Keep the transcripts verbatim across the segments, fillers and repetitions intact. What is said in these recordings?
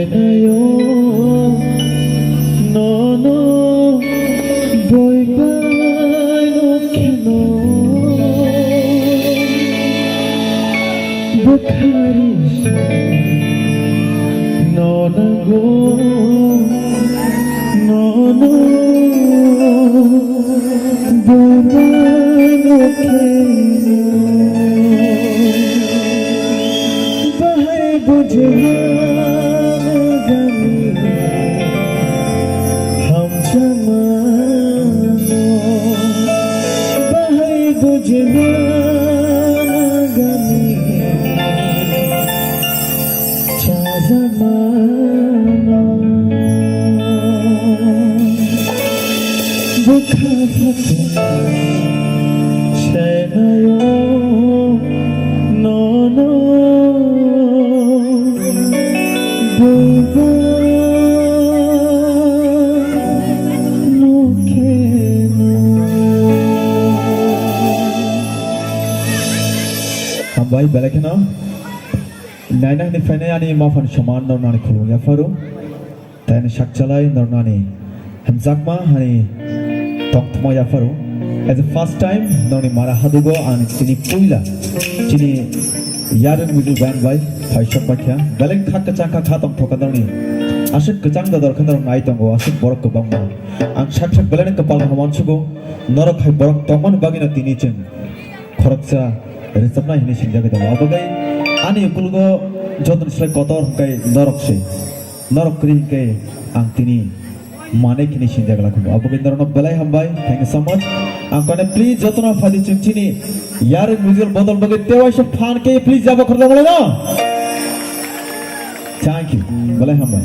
Nayo, nono, boibai no kheno. Bukhari sa, nona go, nono, boibai no kheno. Bahai bujha gani hamjamano, bahai bujha gani chajamano. Bwkha phato senayo nono buiba no kheno. Hambai belai kheno. Naina hwnwi phainai ani maphan soman nornani khulum yapharo. Tei ani sakchalai nornani hamjakma hani tongthokma yapharo. As a first time norni mara hadugo ani chini puila chini Yarwng Music Band bai phaisok paikha. Beleng kha kwchang kha kha tongthokha norni. Aswk kwchang da dorkha norok nai tongo, aswk borok kwbangma. Ang sak sak beleng kwpal hamya sugo. Norok hai borok tongmani bagwino tini chwng khoroksa rwchapnai hinwi sinjagwi tongo. Abo bai ani ukulugo jotono slai kotor hwnkhe norok se. Norok kwrwi hwnkhe ang tini manwi khini sinjak lakhumu. Abo bai norokno belai hambai. Thank you so much. Ang kane please jotono phaidi chwng chini Yarwng Music bodol bagwi tewaisa phan khe please jabo khoroksa bolai no. Thank you. Belai hambai.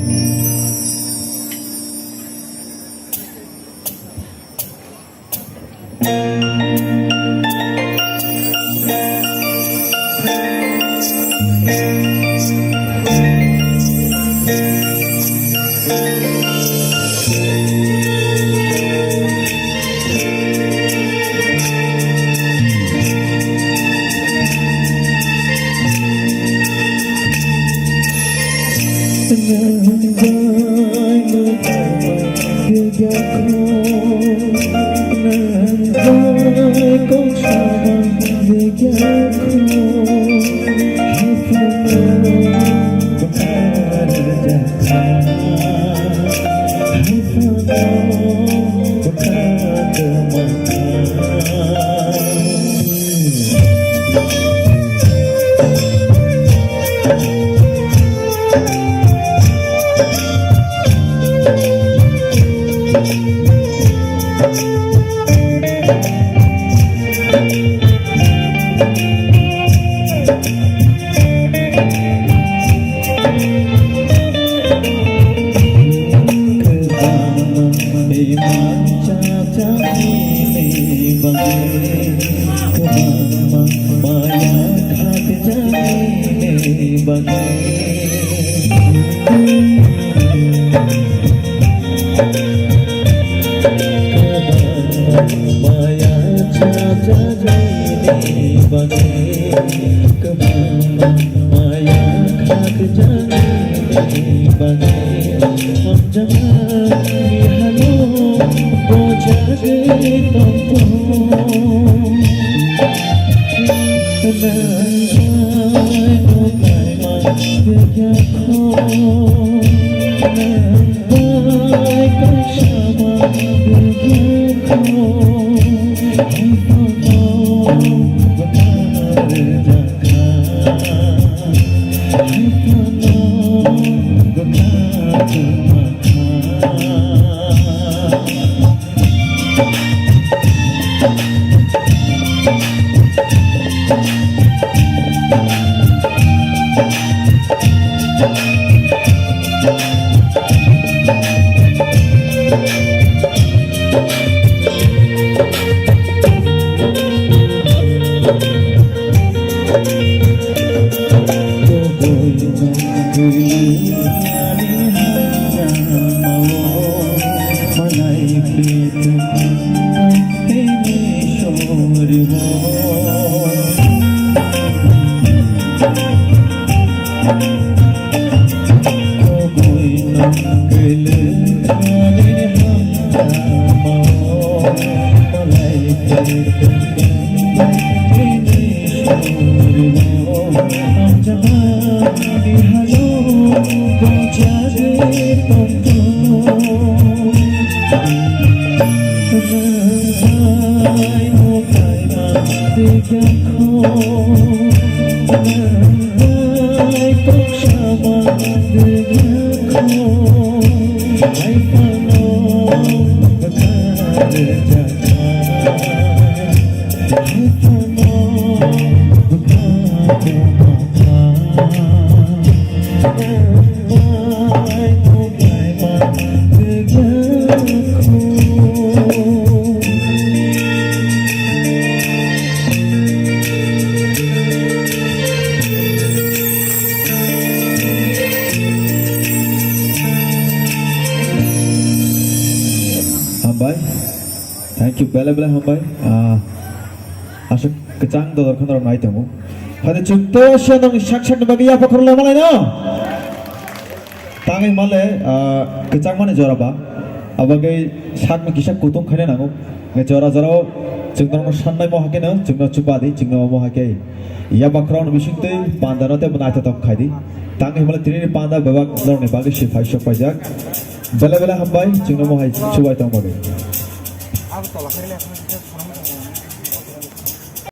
Hambai. Thank you, bele bele hambai. Ah, aswk kwchang dodor kheno rok nai tongo. Hade chwng tei waisa nang sak sak ni bagwi yapha khorokle malai no. Tangwi male, ah, kwchang mani jora ba. Abagwi sak no kisa kutung khaina nango. Nge jora jora o chwng no sannai mo hakhe no, chwng no chuba di, chwng no mo hakhe. Yapha khorok no bising tei panda no tei bo naithotok khai di. Tangwi male tini ni panda bebak norok ni bagwi se phai sok paijak. Bele bele hambai, chwng no mo hai chubai tong bagwi.